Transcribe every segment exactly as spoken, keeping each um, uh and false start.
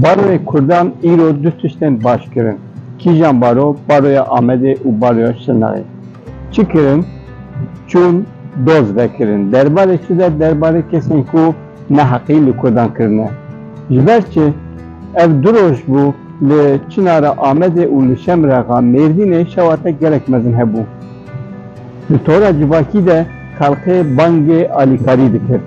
Baroyê Kurdan îro du tiştên baş kirin. Kîjan baro? Baroya Amedê û Baroya Şirnexê. Çi kirin? Çûn doz vekirin. Derbarê çi de? Derbarê kesên ku neheqî li Kurdan kirine. Ji ber çi? Ev du roj bû li Çinara Amedê û li Şemrexa Mêrdînê şewate gelek mezin hebû. Li tora civakî de xelkê bangê alîkarî dikir.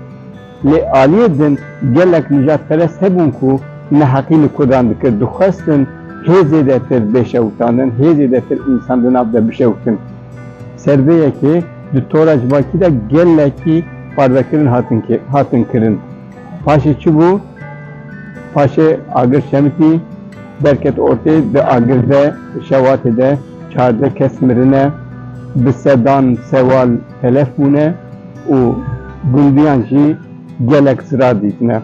Lê aliyê din gelek nijadperest hebûn ku neheqî li Kurdan dikir, dixwestin hê zêdetir bê şewitandin, hê zêdetir însan di nav de bişewitin. Ser vê yekê di tora civakî de gelekî parvekirin hatin ki-, hatin kirin. Paşê çi bû? Paşê agir şemitî, derket ortê, di agir de, şewatê de çardeh kes mirine, bi sedan sewal telef bûne û gundiyan jî gelek zirar dîtine.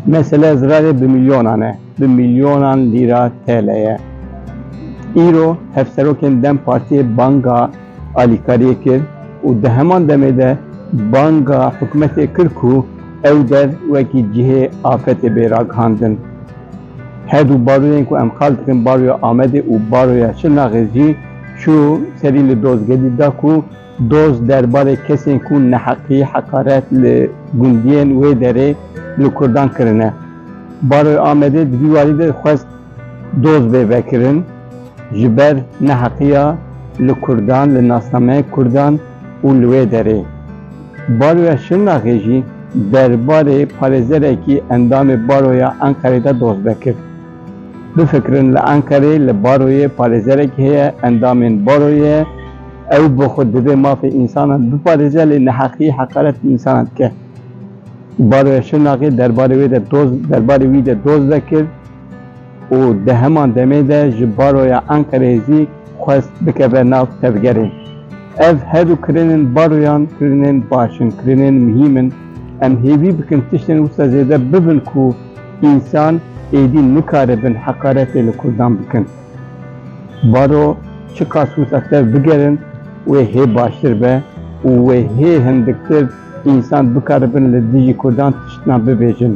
Mesele zirarê bi milyonan e, bi milyonan lîra T L ye. Îro hevserokên DEM Partiyê banga alîkariyê kir û di heman demê de banga hikûmetê kir ku ew der wekî cihê afetê bê ragihandin. Her du baroyên ku em qal dikin, Baroya Amedê û Baroya Şirnaxê jî çû serî li dozgehî da ku doz derbarê kesên ku neheqî, heqaret li gundiyên wê derê li Kurdan kirine. Baroya Amedê di vî warî de xwest doz bê vekirin ji ber neheqiya li Kurdan, li nasnameyê Kurdan û li wê derê. Baroya Şirnaxê jî derbarê parêzerekî endamê Baroya Enqerê de doz vekir. Bifikirin, li Enqerê li Baroyê parêzerekî heye, endamên Baroyê, ew bi xwe divê mafê însanan biparêze, lê neheqî, heqaret bi însanan dike. Baroya Şirnaxê derbarê wê de doz, derbarê wî de doz vekir û di heman demê de ji Baroya Enqereyê zî xwest bikeve nav tevgerê. Ev her du kirinên baroyan kirinên baş in, kirinên muhîm in. Em hêvî bikin tiştên wisa zêde bibin ku însan êdî nikaribin heqaretê li Kurdan bikin. Baro çiqas wisa tev bigerin, wê hê baştir be û wê hê hindiktir însan bikaribin li dijî Kurdan tiştna bibêjin.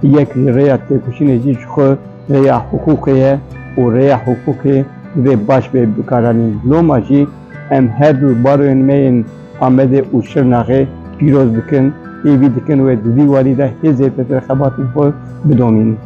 Yek ji rêya têkoşînê jî ji xwe rêya hiqûqê ye û rêya hiqûqê divê baş bê bikaranîn. Loma jî em her du baroyên me yên Amedê û Şirnaxê pîroz dikin, hêvî dikin wê di vî warî de hê zêdetir xebatên xwe bidomînin.